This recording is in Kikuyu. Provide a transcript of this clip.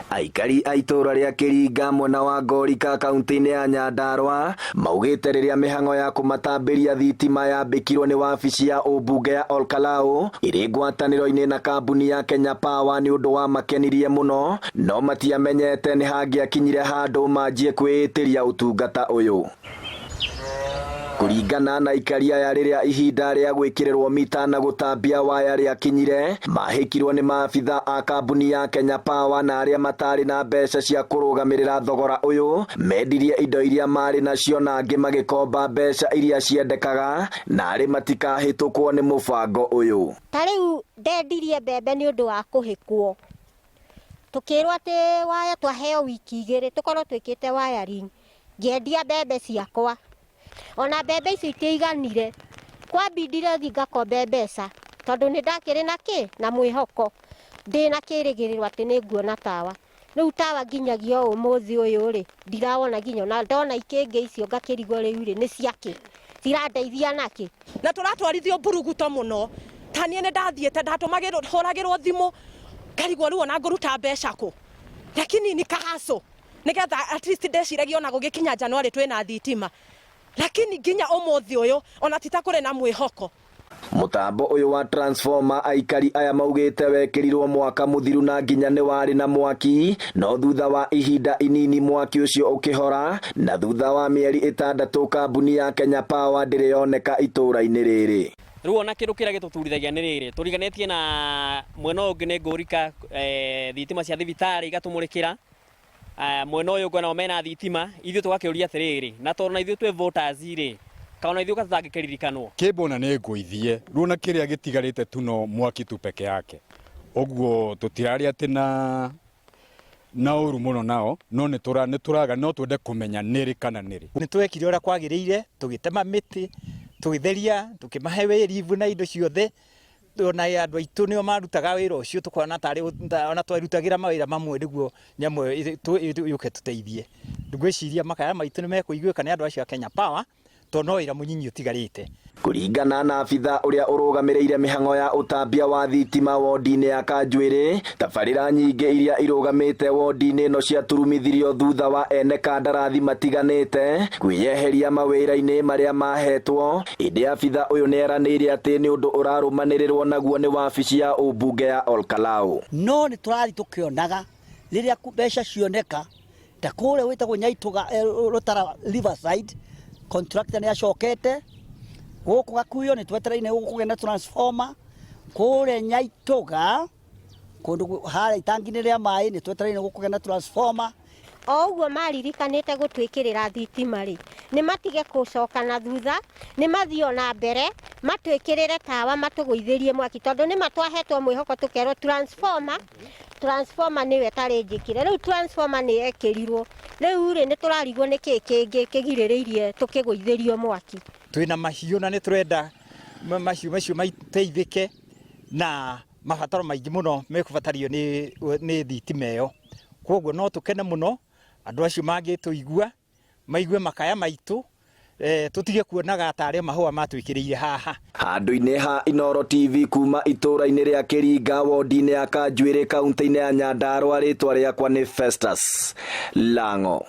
Aikari a itũũra rĩa Kĩringa mwena wa Ngorika kaunti-inĩ ya Nyandarua maugĩte rĩrĩa mĩhang'o ya kũmatambĩria thitima yambĩkirwo nĩ wabici ya ũmbunge ya Olkalau ĩrĩ ngwatanĩro-inĩ na kambuni ya Kenya Power nĩ ũndũ wa makenirie mũno no matiamenyete nĩ hangĩakinyire handũ manjie kwĩĩtĩria ũtungata ũyũ. Kũringana na aikari aya rĩrĩa ihinda rĩa gwĩkĩrĩrwo mita na gũtambia waya rĩakinyire, mahĩkirwo nĩ maabitha a kambuni ya Kenya Power na arĩa matarĩ na mbeca cia kũrũgamĩrĩra thogora ũyũ, mendirie indo iria marĩ nacio na angĩ magĩkomba mbeca iria ciendekaga narĩ matikahĩtũkwo nĩ mũbango ũyũ. Ta rĩu ndendirie mbembe nĩ ũndũ wa kũhĩkwo, tũkĩrwo atĩ waya twaheo wiki igĩrĩ tũkorwo twĩkĩte wiring. Ngĩendia mbembe ciakwa ona mbembe icio itiaiganire, kwambindire thiĩ ngakombe mbeca tondũ nĩ ndakĩrĩ na kĩ na mwĩhoko ndĩna kĩrĩgĩrĩro atĩ nĩ nguona tawa. Rĩu tawa nginyagia o ũmũthĩ ũyũ rĩ, ndirawona nginya ona ndona ikĩngĩ icio ngakĩrigwo rĩu rĩ nĩ ciakĩ, cirandeithia nakĩ? Na tũratwarithio mburuguto mũno ta niĩ nĩ ndathiĩte ndatũmagĩrwo hũragĩrwo thimũ ngarigwo rĩu ona ngũruta mbeca kũ lakini nikahaco nĩgetha at least ndeciragia ona gũgĩkinya January twĩna thitima lakini nginya ũmũthĩ ũyũ ona ti ta kũrĩ na mwĩhoko. Mũtambo ũyũ wa transformer aikari aya maugĩte wekĩrirwo mwaka mũthiru na nginya nĩ warĩ na mwaki no thutha wa ihinda inini mwaki ũcio ũkĩhora na thutha wa mĩeri ĩtandatũ kambuni ya Kenya Power ndĩrĩ yoneka itũũra-inĩ rĩrĩ. Rĩu ona kĩndũ kĩrĩa gĩtũturithagia nĩ rĩrĩ, tũriganĩtie na mwena ũyũ ũngĩ nĩ ngũrika thitima cia thibitarĩ igatũmũrĩkĩra, mwena ũyũ ũngĩ onao mena thitima, ithuĩ tũgakĩũria atĩrĩrĩ, na tondũ na ithuĩ twĩ voters rĩ, kana ona ithuĩ tũtangĩkĩririkanwo? Kĩmbona nĩ ngũithie, rĩu ona kĩrĩa gĩtigarĩte tu no mwaki tu peke yake, ũguo tũtirarĩ atĩ na na ũru mũno nao, no nĩ tũraga no twende kũmenya nĩrĩ kana nĩrĩ. Nĩ twekire ũrĩa kwagĩrĩire, tũgĩtema mĩtĩ, tũgĩtheria, tũkĩmahe wĩrivu na indo ciothe, ona andũ aitũ nĩo marutaga wĩra ũcio tũkona tarĩ ona twerutagĩra mawĩra mamwe nĩguo nyamũ ĩyo yũke tũteithie. Ngwĩciria makaya maitũ nĩ mekũiguĩka nĩ andũ acio a Kenya Power tondũ no wĩra mũnyinyi ũtigarĩte. Kũringana na abitha ũrĩa ũrũgamĩrĩire mĩhang'o ya ũtambia wa thitima wondi-inĩ ya Kanjuĩrĩ, tabarĩra nyingĩ iria irũgamĩte wondi-inĩ ĩno ciaturumithirio thutha wa ene kandarathi matiganĩte kwĩyeheria mawĩra-inĩ marĩa mahetwo, ĩndĩ abitha ũyũ nĩeranĩire atĩ nĩ ũndũ ũrarũmanĩrĩrwo naguo nĩ wabici ya ũmbunge ya Olkalau. No nĩ tũrathiĩ tũkĩonaga rĩrĩa mbeca cioneka ta kũrĩa gwĩtagwo Nyaitũga Rũtara Riverside, contractor nĩ acokete gũkũ Gakuyo nĩ twetereire gũkũgĩa na transformer kũrĩa Nyaitũga kũndũ harĩa itangi-inĩ rĩa maĩ nĩ twetereire gũkũgĩa na transformer. O ũguo maririkanĩte gũtwĩkĩrĩra thitima rĩ, nĩ matige gũcoka na thutha, nĩ mathiĩ o na mbere, matwĩkĩrĩre tawa matũgũithĩrie mwaki, tondũ nĩ ma twahetwo mwĩhoko tũkerwo transformer, transformer nĩyo ĩtarĩ njĩkĩre, rĩu transformer nĩ yekĩrirwo, rĩu rĩ nĩ tũrarigwo nĩ kĩĩ kĩngĩ kĩgirĩrĩirie tũkĩgũithĩrio mwaki. Twĩna mahiũ na nĩ tũrenda mahiũ macio mateithĩke na mabataro maingĩ mũno mekũbatario nĩ thitima ĩyo. Kwoguo no tũkene mũno andũ acio mangĩtũigua, maigue makaya maitũ, tũtige kuonaga tarĩ mahũa matwĩkĩrĩire haha. Handũ-inĩ ha Inooro TV kuma itũũra-inĩ rĩa Kĩringa wondi-inĩ ya Kanjuĩrĩ kaunti-inĩ ya Nyandarua rĩtwa rĩakwa nĩ Festus Lang'o.